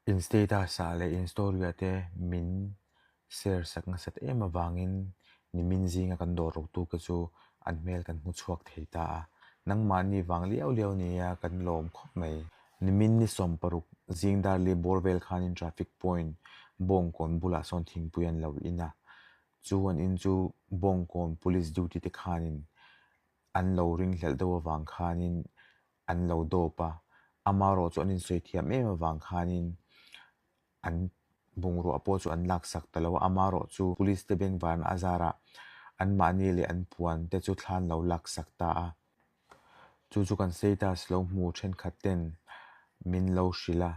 In status ah leh in story ah te min share sak nasat em avangin nimin zinga kan dawr ruktu te chu an hmel kan hmu chhuak thei ta a. Nangmahni vang liau liau nia kan lawm khawp mai. Nimin ni 60 zing dar li bawr vel khanin traffic point Bawngkawn bulah sawn thingpui an lo in a. Chu an in chu Bawngkawn police duty te khanin an lo ringhlelh deuh avang khanin an lo dawp a, amaherawh chu an insawi thiam em avang khanin an bungrua pawh chu an laksak ta lo a, amaherawh chu police te bengvarna a zarah anmahni leh an puan te chu thla an lo laksak ta a. Chu chu kan status lo hmu thenkhat ten min lo hrilh a.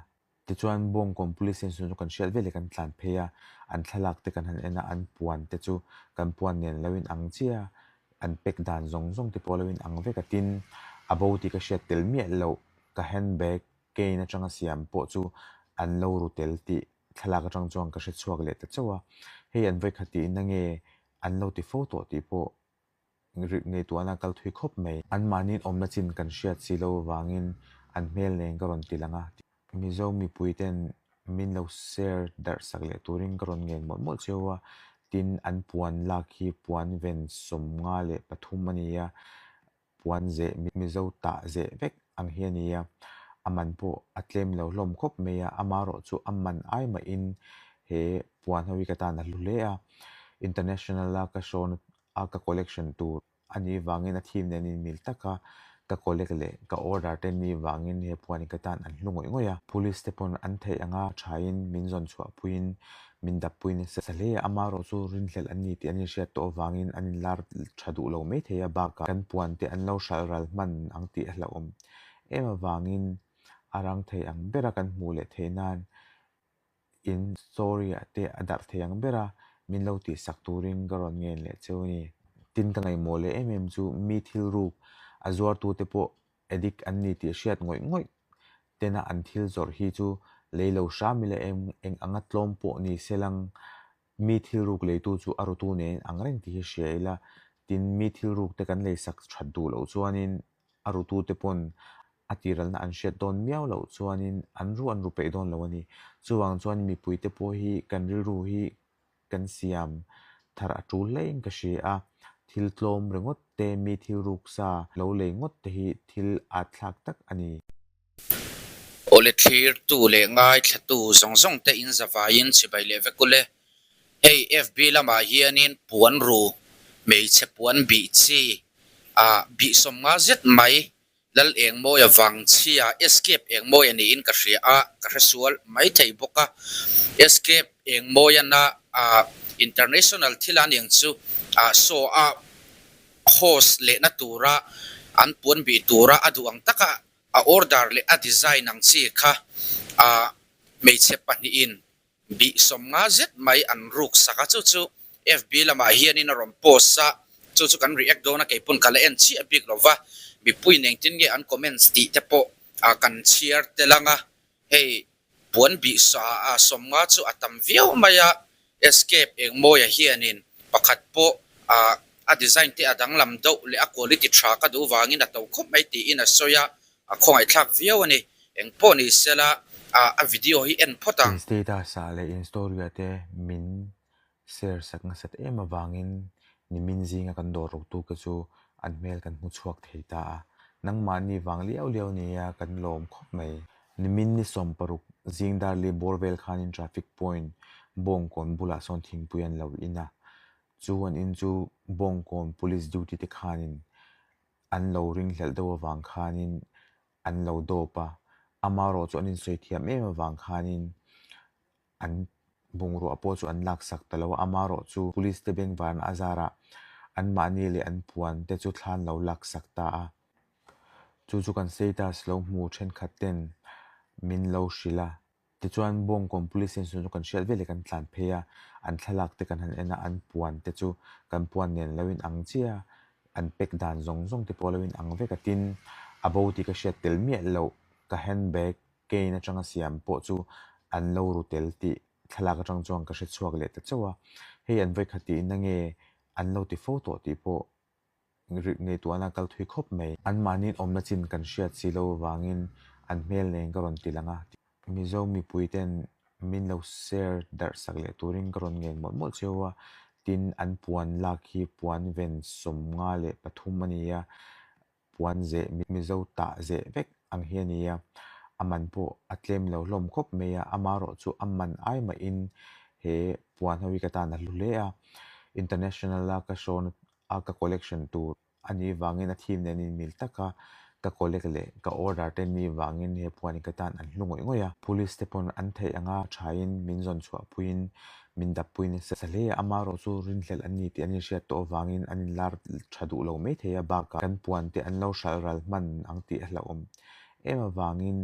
Tichuan Bawngkawn Police Station chu kan hriat veleh kan tlan phei a, an thlalak te kan han en a, an puan te chu kan puan nen lo in ang chiah a, an pack dan zawng zawng te pawh lo in ang vek a, tin a bo tih ka hriat tel miah loh ka handbag cane atanga siam pawh chu an lo ru tel tih thlalak atang chuan ka hre chhuak leh ta chauh a, hei an vawikhat tihna nge an lo ti fo tawh tih pawh Ngaihtuahna kal thui khawp mai. Anmahniin awmna chin kan hriat si lo avangin an hmel nen ka rawn ti lang a. Mizo mipui ten min lo share darh sak leh turin ka rawn ngen mawlh mawlh cheu a. Tin, an puan lak hi puan ven 53 a ni a, puan zeh Mizo tah zeh vek ang hi a ni a. A man pawh a tlem lo hlawm khawp mai a, amaherawh chu a man ai mahin he puan ho hi ka tan a hlu hle a. International a ka show na a ka collection tur a nih vangin a theme nen inmil taka ka collect leh ka order te nih vangin he phuan hi ka tan an hlu ngawih ngawih a. Police te pawn an theih anga thain min zawn chhuah puiin min dap pui nasa hle a, amaherawh chu rinhlelh an ni tih an inhriat tawh avangin an inlar tha duh lo mai thei a, bakah kan puan te an lo hralh ral hman ang tih a hlauhawm em avangin a rang thei ang bera kan hmuh leh theih nan In story ah te a darh thei ang ber a, min lo tih sak turin ka rawn ngen leh cheu a ni. Tin ka ngaihmawh leh em em chu mi thil ruk a zuartu te pawh addict an ni tih hriat ngawih ngawih tena an thil zawrh hi chu lei lo hram ila em eng anga tlawm pawh ni se lang mi thil ruk leitu chu a rutu nen ang reng tih hi hria ila, tin mi thil ruk te kan lei sak that duh loh chuanin a rutute pawn a tiralna an hriat dawn miau loh chuanin an ru an ru peih dawn lo a ni. Chuvang chuan mipuite pawh hi kan rilru hi kan siam thar a tul hlein ka hria a, thil tlawm ringawt te, mi thil ruksa lo lei ngawt te hi thil at thlak tak a ni. Awle thlirtu leh ngaithlatu zawng zawng te in zavaiin chibai leh vek ule. Hei FB lamah hianin puan ru, hmeichhe puan bih chi ah bih 50 zet mai Lal Engmawia vang chhia Escape Engmawia niin ka hria a, ka hre sual mai thei bawk a. Escape Engmawia na ah international thil a niang chu ah show a host lehna tura an puan bih tura a duh ang taka a order leh a design ang chi kha ah hmeichhe pahnihin Bih 50 zet mai an ruk sak a, chu chu FB lamah hianin a rawn post a, chu chu kan react dawn a, kei pawn ka la en chiah bik lo va, mipuiin engtin nge an comments tih te pawh kan chhiar tel ang a, hei puan bih 50 chu a tam viau mai a, Escape Engmawia hianin pakhat pawh a design te a danglam deuh leh a quality tha ka duh vangin a to khawp mai tiin a sawi a, A khawngaihthlak viau a ni. Eng pawh ni sela a video hi en phawt ang. In status ah leh in story ah te min share sak nasat em avangin nimin zinga kan dawr ruktu te chu an hmel kan hmu chhuak thei ta a. Nangmahni vang liau liau nia kan lawm khawp mai. Nimin ni 60 zing dar li bawr vel khanin traffic point Bawngkawn bulah sawn thingpui an lo in a. Chu an in chu Bawngkawn police duty te khanin an lo ringhlelh deuh avang khanin an lo dawp a, amaherawh chu an insawi thiam em avang khanin an bungrua pawh chu an laksak ta lo a, amaherawh chu police te bengvarna a zarah anmahni leh an puan te chu thla an lo laksak ta a. Chu chu kan status lo hmu thenkhat ten min lo hrilh a. Tichuan Bawngkawn Police Station chu kan hriat veleh kan tlan phei a, an thlalak te kan han en a, an puan te chu kan puan nen lo in ang chiah a, an pack dan zawng zawng te pawh lo in ang vek a, tin a bo tih ka hriat tel miah loh ka handbag cane atanga siam pawh chu an lo ru tel tih thlalak atang chuan ka hre chhuak leh ta chauh a, hei an vawikhat tihna nge an lo ti fo tawh tih pawh ngaihtuahna kal thui khawp mai. Anmahniin awmna chin kan hriat si lo avangin an hmel nen ka rawn ti lang a. Mizo mipui ten min lo share darh sak leh turin ka rawn ngen mawlh mawlh cheu a, tin an puan lak hi puan ven 53 a ni a, puan zeh Mizo tah zeh vek ang hi a ni a, a man pawh a tlem lo hlawm khawp mai a, amaherawh chu a man ai mahin he puan ho hi ka tan a hlu hle a, international a ka show na a ka collection tur a nih vangin a thim nen inmil taka ka collect leh ka order te nih vangin he puan hi ka tan an hlu ngawih ngawih a. Police te pawn an theih anga thain min zawn chhuah puiin min dap pui nasa hle a, amaherawh chu rinhlelh an ni tih an inhriat tawh avangin an inlar tha duh lo mai thei a, bakah kan puan te an lo hralh ral hman ang tih a hlauhawm em avangin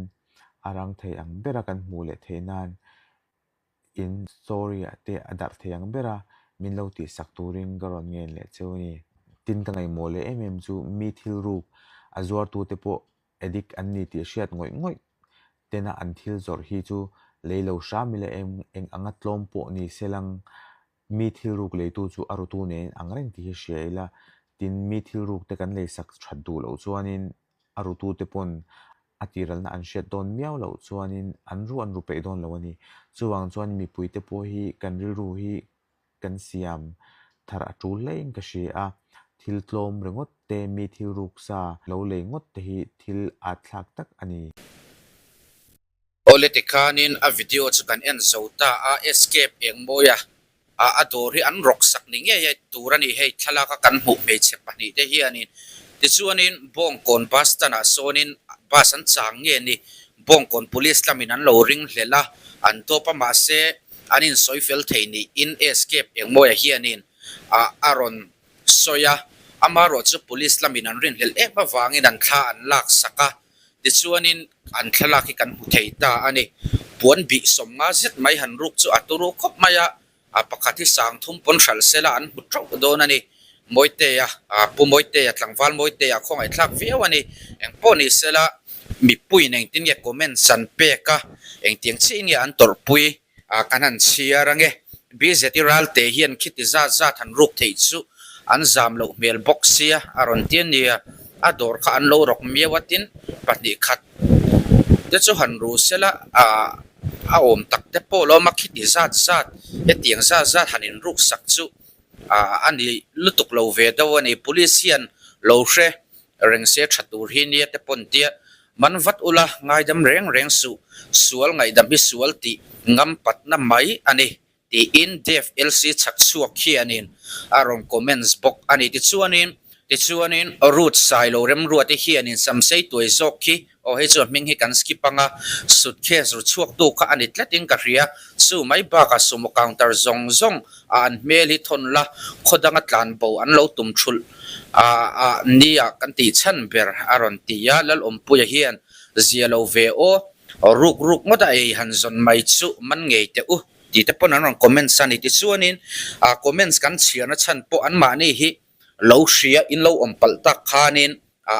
a rang thei ang bera kan hmuh leh theih nan In story ah te a darh thei ang ber a, min lo tih sak turin ka rawn ngen leh cheu a ni. Tin ka ngaihmawh leh em em chu mi thil ruk a zuartu te pawh addict an ni tih hriat ngawih ngawih tena an thil zawrh hi chu lei lo hram ila em eng anga tlawm pawh ni se lang mi thil ruk leitu chu a rutu nen ang reng tih hi hria ila, tin mi thil ruk te kan lei sak that duh loh chuanin a rutute pawn a tiralna an hriat dawn miau loh chuanin an ru an ru peih dawn lo a ni. Chuvang chuan mipuite pawh hi kan rilru hi kan siam thar a tul hlein ka hria a, thil tlawm ringawt te, mi thil ruksa lo lei ngawt te hi thil at thlak tak a ni. Awle tikhanin a video chu kan en zo ta a, Escape Engmawia ah a dawr hi an rawk sak ni ngei e tur a ni hei thlalak a kan hmuh hmeichhe pahnih te hianin tichuanin Bawngkawn bus stand ah sawnin bus an chang nge ni Bawngkawn police lamin an lo ring hlelh a an tawp a mahse an insawi fel thei niin Escape Engmawia hianin ah a rawn sawi a amaherawh chu police lamin an rinhlelh em avangin an thla an lak sak a. Tichuanin an thlalak hi kan hmu thei ta a ni. Puan bih 50 zet mai han ruk chu a turu khawp mai a, a pakhat hi 3000 pawn hralh sela an hmu tauh dawn a ni. Mawitea, Pu Mawitea, tlangval Mawitea khawngaihthlak viau a ni. Engpawh ni sela mipuiin engtin nge comments an pek a, engtiang chiah in nge an tawrhpui A kan han chhiar ange. BZI Ralte hian khiti zat zat han ruk theih chu an zam loh hmel bawk sia a rawn ti a nia. A dawr kha an lo rawk miau a tin pahnih khat te chu han ru sela a a awm tak te pawh lawm a khiti zat zat hetiang zat zat han inruk sak chu a a ni lutuk lo ve deuh a ni. Police hian lo hre reng se tha tur hi nia te pawn tia man vat ula ngaidam reng reng suh, sual ngaihdam hi sual tih ngam patna mai a ni tiin Dev LC chhak chhuak hianin a rawn comments bawk a ni. Tichuanin tichuanin Ruth Sailo Remruate hianin Samsei tuai zawk khi aw hei chu a hming hi kan skip anga suitcase ru chhuaktu kha a ni tlatin ka hria, chu mai bakah sumo counter zawng zawng a an hmel hi thawn la khaw danga tlan bo an lo tum thulh a a nia kan tih chhan ber a rawn ti a, Lalawmpuia hian zia lo ve aw, ruk ruk ngawt a ei han zawn mai chu man ngei teh u tih te pawn an rawn comments a ni. Tichuanin a comments kan chhiarna chhan pawh anmahni hi lo hria in lo awm palh tak khanin a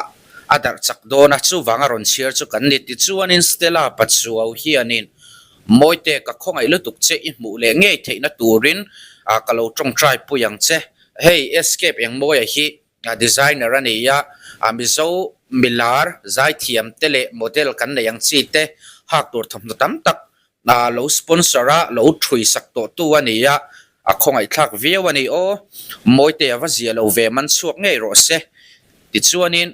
a darh chak dawn a, chuvang a rawn chhiar chu kan ni. Tichuanin Stella Pachuau hianin Mawite ka khawngaih lutuk che i hmuh leh ngei theihna turin a ka lo tawngtai pui ang che. Hei Escape Engmawia hi designer a ni a, a Mizo milar zaithiam te leh model kan nei ang chi te hak tur thawmhnaw tam tak a lo sponsor a, lo thui sak tawh tu a ni a, a khawngaihthlak viau a ni aw. Mawite a va zia lo ve man chhuak ngei rawh se. Tichuanin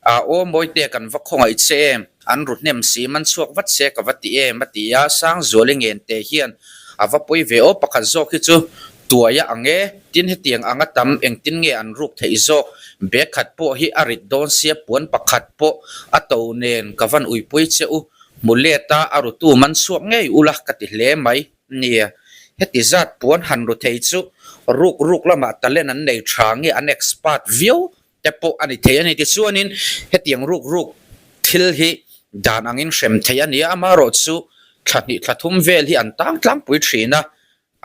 a aw Mawite kan va khawngaih che em, an ru hnem si man chhuak vat se ka va ti em a ti a, Sangzuali ngen te hian a va pawi ve aw pakhat zawk hi chu tuai a ang e, tin hetiang anga tam engtin nge an ruk theih zawk, bag khat pawh hi a rit dawn sia puan pakhat pawh a to nen ka van uipui che u. Hmu let a, a rutu man chhuak ngei ula ka ti hle mai. Nia, heti zat puan han ru thei chu ruk ruk lamah talent an nei tha nge an expert viau te pawh a ni thei a ni. Tichuanin hetiang ruk ruk thil hi dan angin hrem thei a ni a, amaherawh chu thla hnih thla thum vel hi an tang tlangpui thin a,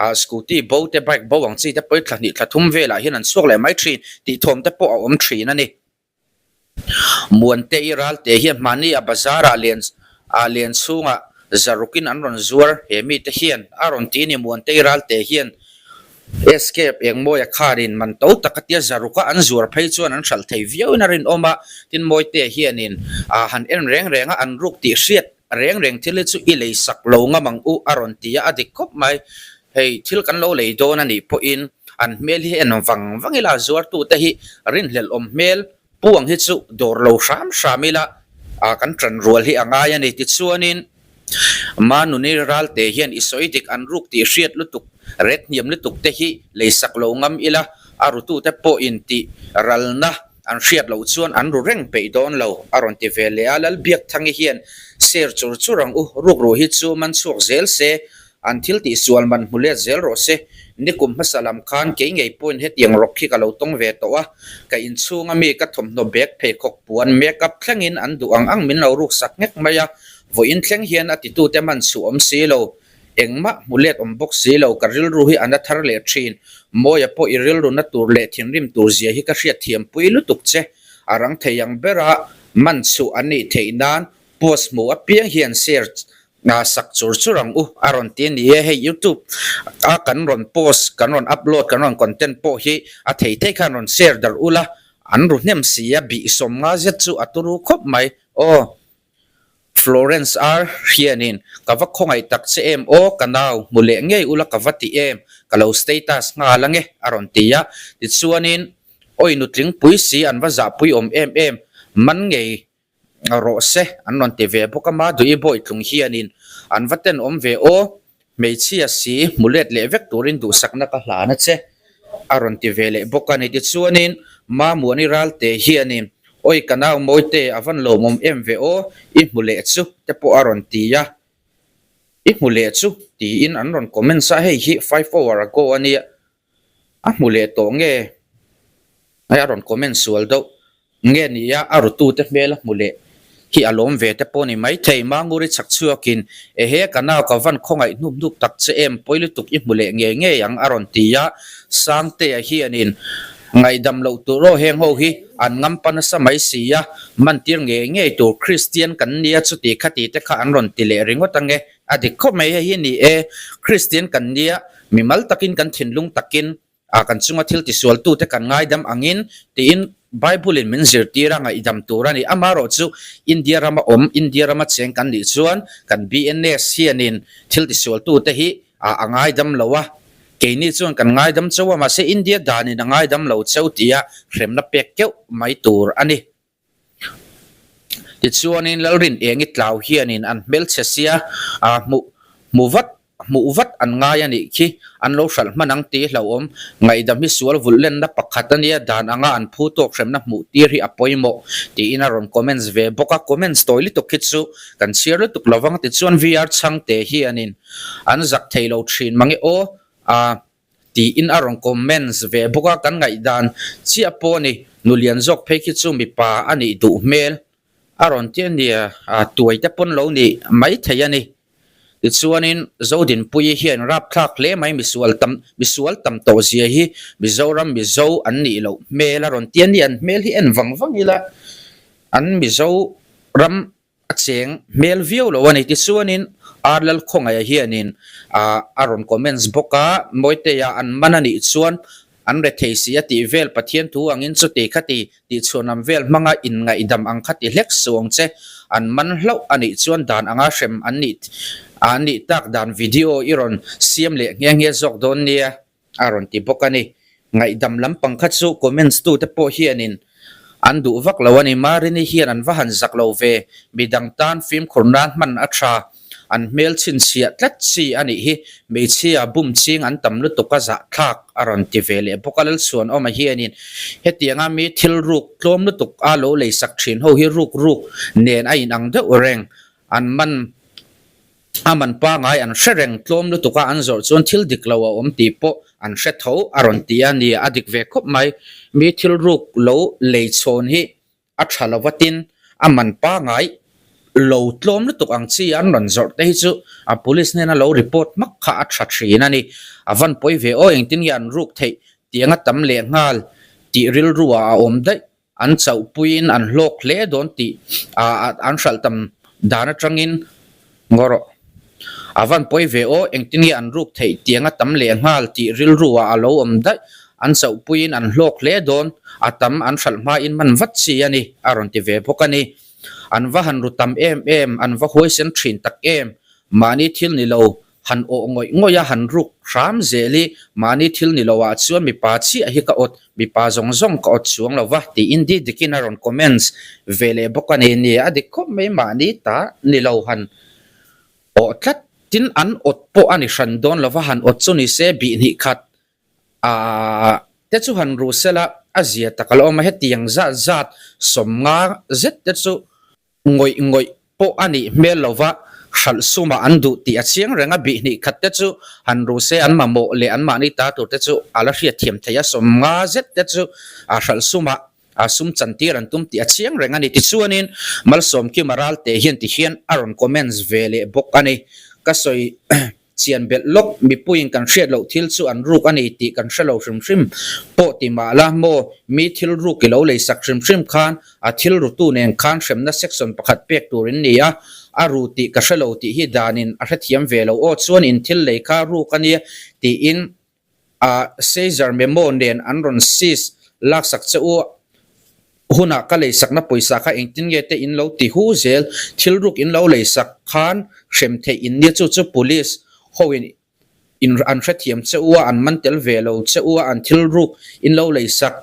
ah scooty bo te bike bo ang chi te pawh hi thla hnih thla thum velah hian an chhuak leh mai thin tih thawm te pawh a awm thin a ni. Muante i Ralte hian hmahni a bazar ah len ah len chhungah zarukin an rawn zuar he mite hian a rawn ti ni Muante i Ralte hian Escape Engmawia kharin man to tak a tia zaruka an zuar phei chuan an hralh thei viauin a rinawm a, tin Mawite hianin ah han en reng reng a an ruk tih hriat. reng reng thil hi chu i lei sak lo ngam ang u a rawn ti a, a dik khawp mai. Hei thil kan lo lei dawn a nih pawhin an hmel hi en vang vang ila zuartute hi rinhlelh awm hmel pu ang hi chu dawr lo hram hram ila kan tan rual hi a ngai a ni. Tichuanin Manuni Ralte hian i sawi dik an ruk tih hriat lutuk, ret hniam lutuk te hi lei sak lo ngam ila a rutute pawh intih ralna an hriat loh chuan an ru reng peih dawn lo a rawn ti ve leh a. Lalbiakthangi hian share chur chur ang u, rukru hi chu man chhuak zel se An thil tih sual man hmu let zel rawh se. Nikum hmasa lam khan kei ngei pawhin hetiang rawk hi ka lo tawng ve tawh a, ka inchhung ami ka thawmhnaw bag pheikhawk puan make up thlengin an duh ang ang min lo ruk sak nghek mai a, vawiin thleng hian a titute man chhuh awm si lo, engmah hmu let awm bawk si lo, ka rilru hi a na thar leh thin. Mawia pawh i rilru na tur leh thinrim tur zia hi ka hriat thiam pui lutuk che, a rang thei ang bera man chhuh an nih theih nan post hmu apiang hian share sak chur chur ang u a rawn ti a ni e. Hei youtube a kan rawn post kan rawn upload kan rawn content pawh hi a thei thei khan rawn share darh ula an ru hnem si a bih sawm nga zet chu a turu khawp mai aw. Florence R hianin ka va khawngaih tak che em aw ka nau hmu leh ngei ula ka va ti em ka lo status nghal ange a rawn ti a tichuanin awi nutling pui si an va zahpui awm em em man ngei rawh se an rawn ti ve bawk a, Maduhi Bawitlung hianin an va tenawm ve aw, hmeichhia si hmu let leh vek turin duhsakna ka hlan a che a rawn ti ve leh bawk a ni. Tichuanin Mamuani Ralte hianin Awi ka nau Mawite a van lawmawm em ve aw, i hmu leh chu te pawh a rawn ti a, i hmu leh chu tiin an rawn comments a, hei hi 5 hour ago a nia, A hmu leh tawh nge? Hei a rawn comment sual deuh nge nia a rutute hmel a hmu leh hi a lawm ve te pawh ni maithei. Manguri chhak chhuakin ehe ka nau ka van khawngaih hnup hnup tak che em pawi lutuk i hmu leh ngei ngei ang a rawn ti a. Sangtea hianin ngaihdam loh tur aw heng ho hi an ngampa nasa mai si a, mantir ngei ngei tur Kristian kan nia chuti khati te kha an rawn ti leh ringawt ange. A dik khawp mai hei hi ni e, Kristian kan nia, mimal takin kan thinlung takin a kan chunga thil tisualtute kan ngaidam angin tiin Bible-in min zirtir a ngaihdam tur a ni. Amaherawhchu India rama awm, India rama cheng kan nih chuan kan BNS hianin thil tisualtute hi a ngaidam lo a, keini chuan kan ngaidam chauh a, mahse India danin a ngaidam lo chauh tia hremna pek keuh mai tur a ni. Tichuanin Lalrin eng i tlau hianin an hmelchhe sia a hmuh hmu vat hmuh vat an ngai a nih khi an lo hralh hman ang tih hlauhawm. Ngaihdam hi sual vulh lenna pakhat a nia dan anga an phu tawk hremna hmuh tir hi a pawimawh tiin a rawn comments ve bawk a. Comments tawi lutuk khi chu kan chhiar lutuk lo vang tichuan VR chhangte hianin an zak thei lo thin mange aw a Tiin a rawn comments ve bawk a, kan ngaihdan chiah pawh a ni. Nulian zawk phei khi chu mipa a nih duh hmel a rawn ti a nia, tuai te pawn lo nih mai thei a ni. Tichuanin Zodinpuii hian rapthlak hle mai misual tam misual tam tawh zia hi Mizoram Mizo an nih loh hmel a rawn ti a ni, an hmel hi en vang vang ila an Mizoram A cheng hmel viau lo a ni. Tichuanin Ar Lalkhawngaih hianin a rawn comments bawk a, Mawiteia an man a nih chuan an rethei si a tih vel Pathian thu angin chuti khati tih chhuanlam vel hmanga inngaihdam ang kha ti hlek suh ang che. An man hlauh a nih chuan dan anga hrem an nih an nih tak dan video i rawn siam leh nghe nghe zawk dawn nia a rawn ti bawk a ni. Ngaihdam lampang kha chu comments tute pawh hianin an duh vak lo a ni. Marini hian an va han zak lo ve, midang tan fimkhur nan hman a tha, an hmel chhinchhiah tlat chi a nih hi, hmeichhia bum ching an tam lutuk a zahthlak a rawn ti ve leh bawk a. Lalchhuanawma hianin hetianga mi thil ruk tlawm lutuk a lo leisak thin ho hi ruk ruk nen a inang deuh reng, an man A man pangai an hre reng tlawm lutuk a, an zawrh chuan thil dik lo a awm tih pawh an hre tho a rawn ti a ni. A dik ve khawp mai. Mi thil ruk lo lei chhawn hi a tha lo va tin a man pangai lo tlawm lutuk ang chi an rawn zawrh te hi chu a police hnena lo report hmak kha a tha thin a ni. A van pawi ve aw engtin nge an ruk theih tiang a tam leh nghal tih rilru ah a awm daih. An chauhpuiin an hlawk hle dawn tih an hralh tam dan atangin ngaw rawh. A van pawi ve aw, engtin nge an ruk theih tiang a tam leh nghal tih rilru ah a lo awm daih. An chauhpuiin an hlawk hle dawn, a tam an hralh hmain man vat chi a ni, a rawn ti ve bawk a ni. An va han ru tam em em, an va huaisen thin tak em. Mahni thil ni lo han awh ngawih ngawih a han ruk hram zel i, mahni thil ni lo ah chuan mipa chiah hi ka awt, mipa zawng zawng ka awt chuang lo va tiin di dikin a rawn comments ve leh bawk a ni. Nia a dik khawp mai mahni ta ni lo han awh tlat tin an awt pawh a ni hran dawn lo va, han awt chu ni se bih hnih khat Aaa te chu han ru sela a zia tak a la awm a, hetiang zat zat 50 zet te chu ngawih ngawih pawh a nih hmel lo va, hralh sumah an duh tih a chiang reng a, bih hnih khat te chu han ru se an mamawh leh an mahni ta tur te chu a la hriatthiam thei a, 50 zet te chu hralh sumah a sum chantir an tum tih a chiang reng a ni. Tichuanin Malsawmkima Ralte hian tihian a rawn comments ve leh bawk a ni. Ka sawi chian belh lawk, mipuiin kan hriat loh thil chu an ruk a ni tih kan hre lo hrim hrim pawh ti mah la maw, mi thil ruk i lo leisak hrim hrim khan a thil rutu nen khan hremna section pakhat pek tur in ni a, a ru tih ka hre lo tih hi danin a hrethiam ve lo aw, chuan in thil lei kha ruk a nia tiin A Caesar memo nen an rawn seize laksak che u hunah ka leisakna pawisa kha engtin nge te in lo ti hu zel, thil ruk in lo leisak khan hrem theih in nia chu chu police ho in in an hrethiam che u a, an man tel ve lo che u a, an thil ruk in lo leisak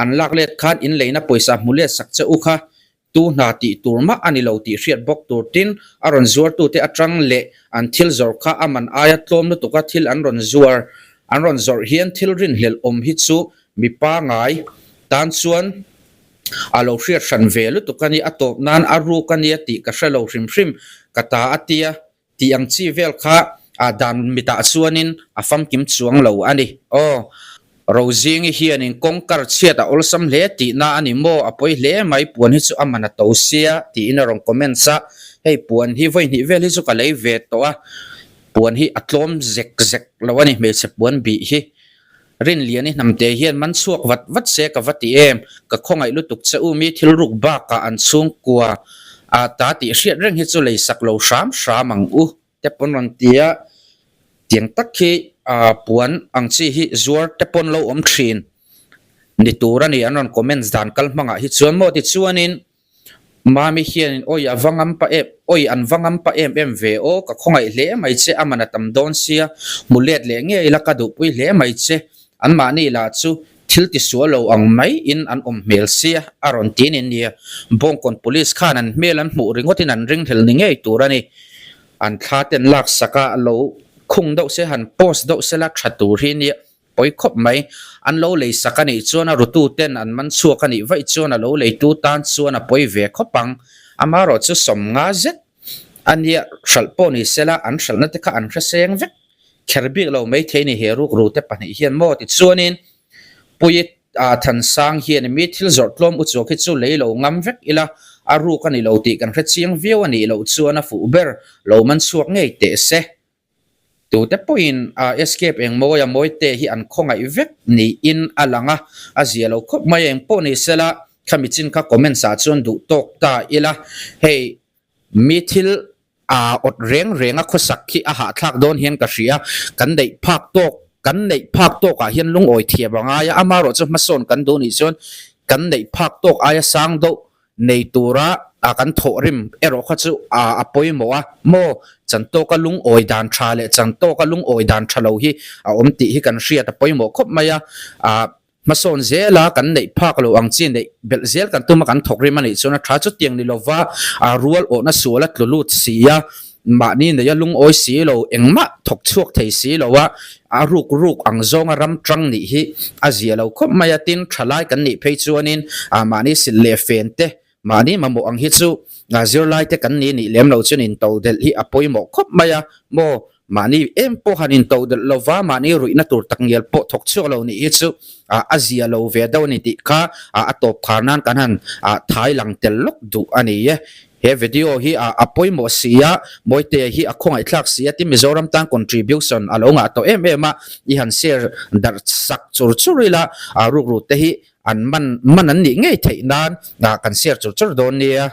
an lak let khan in leina pawisa hmu let sak che u kha Tu hna tih tur mah a ni lo tih hriat bawk tur tin a rawn zuartute atang leh an thil zawrh kha a man aia tlawm lutuka thil an rawn zuar an rawn zawrh hian thil rinhlelh awm hi chu mi pangai tan chuan a lo hriat hran ve lutuk a ni, a tawp nan a ruk a nia tih ka hre lo hrim hrim ka ta a tia Tih ang chi vel kha a dan mitah chuanin a famkim chuang lo a ni. Aw, Rozingi hianin kawngkar chhiat a awlsam hle tihna a ni maw? A pawi hle mai, puan hi chu a man a to sia tiin a rawn comments a. Hei puan hi vawi hnih vel hi chu ka lei ve tawh a, puan hi a tlawm zek zek lo a ni hmeichhe puan bih hi. Rinliani hnamte hian man chhuak vat vat se ka va ti em? Ka khawngaih lutuk che u mi thil ruk bakah an chhungkua a ta tih hriat reng hi chu lei sak lo hram hram ang u te pawn rawn ti a, tiang tak hi puan ang chi hi zuar te pawn lo awm thin ni tur a ni an rawn comments dan kal hmangah hi chuan maw tichuanin Mami hianin awi a va ngam pa em, awi an va ngam pa em em ve aw, ka khawngaih hle mai che, a man a tam dawn sia, hmu let leh ngei ila ka duhpui hle mai che, anmahni lah chu thil ti sual lo ang mai in an awm hmel sia a rawn ti ni nia, Bawngkawn Police khan an hmel an hmuh ringawt in an ringhlel ni ngei tur a ni, an thla ten laksak a lo khung deuh se han post deuh sela tha tur hi nia. Pawi khawp mai. An lo lei sak a nih chuan a rutu ten an man chhuak a nih vaih chuan a lo leitu tan chuan a pawi ve khawp ang. Amaherawh chu 50 zet a nia hralh pawh ni sela an hralhna te kha an hre seng vek kher bik lo maithei ni he rukru te pahnih hian maw tichuanin Puii Thansang hian mi thil zawrh tlawm u chuak hi chu lei lo ngam vek ila a ruk a ni lo tih kan hre chiang viau a nih loh chuan a fuh ber lo man chhuak ngei teh se. Tute pawhin escape eng mawi a mawi te hi an khawngaih vek niin a lang a, a zia lo khawp mai eng pawh ni sela khami chin kha comments ah chuan duh tawk ta ila hei mi thil awt reng reng a khawsak khi a hahthlak dawn hian ka hria kan neih phak tawk kan neih phak tawk ah hian lungawi thiam a ngai a amaherawh chu hmasawn kan duh nih chuan kan neih phak tawk aia sang deuh nei tura kan thawh rim erawh kha chu a pawimawh a, maw chantawka lungawi dan tha leh chantawka lungawi dan tha lo hi a awm tih hi kan hriat a pawimawh khawp mai a, hmasawn zela kan neih phak lo ang chi neih belh zel kan tum a kan thawk rim a nih chuan a tha chutiang ni lova rual awhna sual a tlu lut si a, mahni neia lungawi si lo engmah thawk chhuak thei si lo a, a ruk ruk ang zawnga ram tang nih hi a zia lo khawp mai a, tin thalai kan nih phei chuanin mahni silh leh fen te mahni mamawh ang hi chu zirlai te kan ni nih lem lo chuan in to delh hi a pawimawh khawp mai a, maw mahni em pawh han in to delh lova mahni ruihna tur tak ngial pawh thawk chhuak lo nih hi chu a zia lo ve deuh a ni tih kha a tawp khar nan kan han thai lang tel lawk duh a ni e. He video hi a a pawimawh si a, Mawitea hi a khawngaihthlak si a, tin Mizoram tan contribution a lo ngah tawh em em a, i han share darh sak chur chur ila, a rukru te hi an man man an nih ngei theih nan kan share chur chur dawn nia.